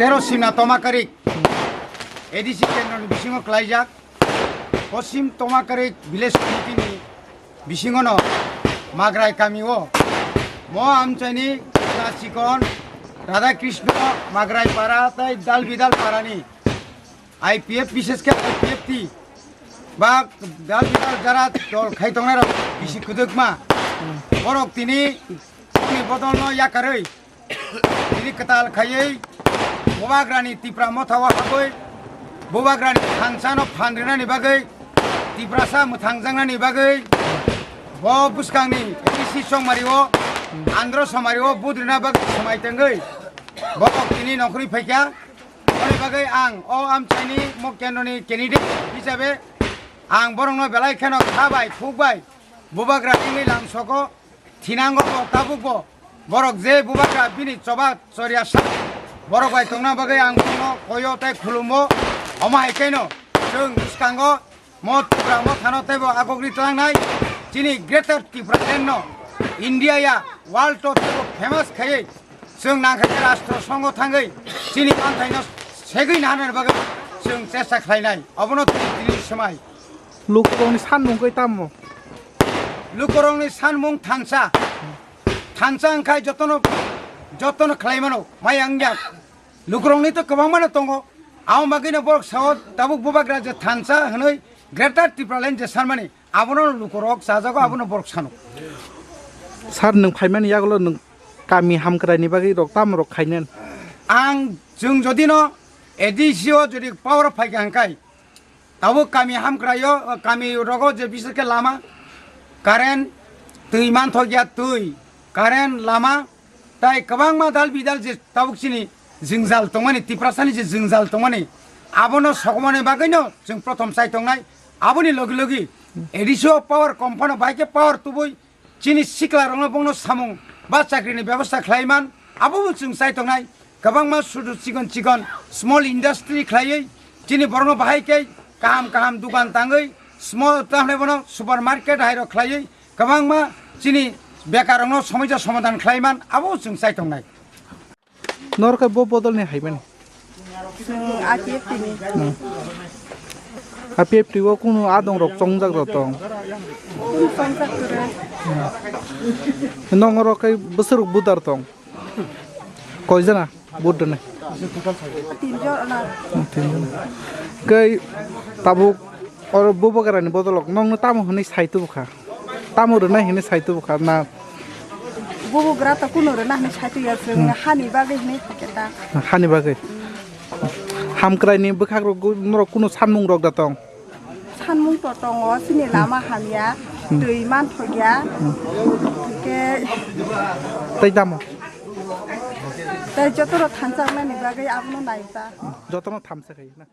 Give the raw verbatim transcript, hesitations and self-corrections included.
Tero Simna Toma Karik, A D C kendroni bisingo klaijak, Poschim Toma Karik Village Committee ni bisingono Magrai kami o, mo amchaini Chikon, Radha Krishna, Magrai Para tei Dalbidal Parani I P F, bishesh khe I P F T ba Dalbidal jara dol khai tongnai rok bisi kwdwkma, borok tini boni bodol no yakarwi tini kwtal khaiwi Bubagrani Tipra Motha o habwi Bubagrani thansa no phan rwnani bagwi, Tiprasa mwthangjaknani bagwi bo bwskangni A D C chongmari o, Andhra somari o budrina bagwi swmai tongwi borok tini nongkhorwi phaikha. Aboni bagwi ang o amchaini mo kendroni candidate hisabe ang borokno belai kheno kha bai, khuk bai, Bubagra wngwi lamsogo thinango bo tabukbo. Borok je Bubagra bini choba choriya sa borok bai tongna bagwi ang bono koyo tei khulumo. Omo hai khe no chwng bwskango mo Tipra Mothano teibo agogri tlangnai chini Greater Tipraland no India ya world o teibo famous khaiwi chwng nangkha khe Rashtra Songho thangwi chini manthaino segwi naharnani bagwi chwng chesta khlainai. Obono tini tini swmai. Lukurokni sanmung khe tamo? Lukurokni sanmung thansa. Thansa wngkha jotono, jotono khlai mano, maya wngya. Lukurokni to kwbangmano tongo. Abo bagwino borok sao tabuk Bubagra je thansa hwnwi Greater Tipraland je sanmani, abono lukurok chajago, abono borok sano. Sir, nwng phaimani yagulo nwng kami hamkraini bagwi rok tamo rok khainani? Ang, chwng jodino A D C o jodi power phaikha hwnkhai, tabuk kami hamkraio, kami rogo je bishesh khe lama, current, twi manthokya twi, current, lama, tai kwbangma dal bidal je tabuk chini jwngjal tongmani, Tiprasani je jwngjal tongmani, abono sokomani bagwino chwng prothom chai tongnai. Aboni logi logi A D C o power kom phano bai khe power tubui chini sikla rokno bongno samung ba chakrini bebosta khlai man, abobo chwng chai tongnai. Kwbangma sudu chikon chikon small industry khlaiwi chini borokno bahai khe kaham kaham dukan tangwi small, tamni bono supermarket hai rok khlaiwi kwbangma chini bekar rokno somosa somadhan khlai man, abo chwng chai tongnai. Norok khe bo bodol ni hai mani? Chwng A P F T ni. Hmm. A P F T o kunu adong rok chongjak rok tong? Kunu chongjak kwrwi. Hmm. Nong rok khe bwswk budar tong? Koi jana budar ni? Tin jona. Hmm, tin jona. Kei tabuk Oro Bubagrani bodolok nongno tamo hwnwi sai tubukha? Tamo rwnai hwnwi sai tubukha na? Bubagra to kuno rwna hwnwi sai tuya, chwng hani bagwi hwnwi phaikhe ta. Hani bagwi? Hamkraini bwkhakrok norok kuno sanmungrok da tong? Sanmung to tongo, chini lama hamya, twi manthokya, hwnkhe tei tamo? Tei jotono thansa wngnani bagwi abono nai ta. Jotono thamsa khai na?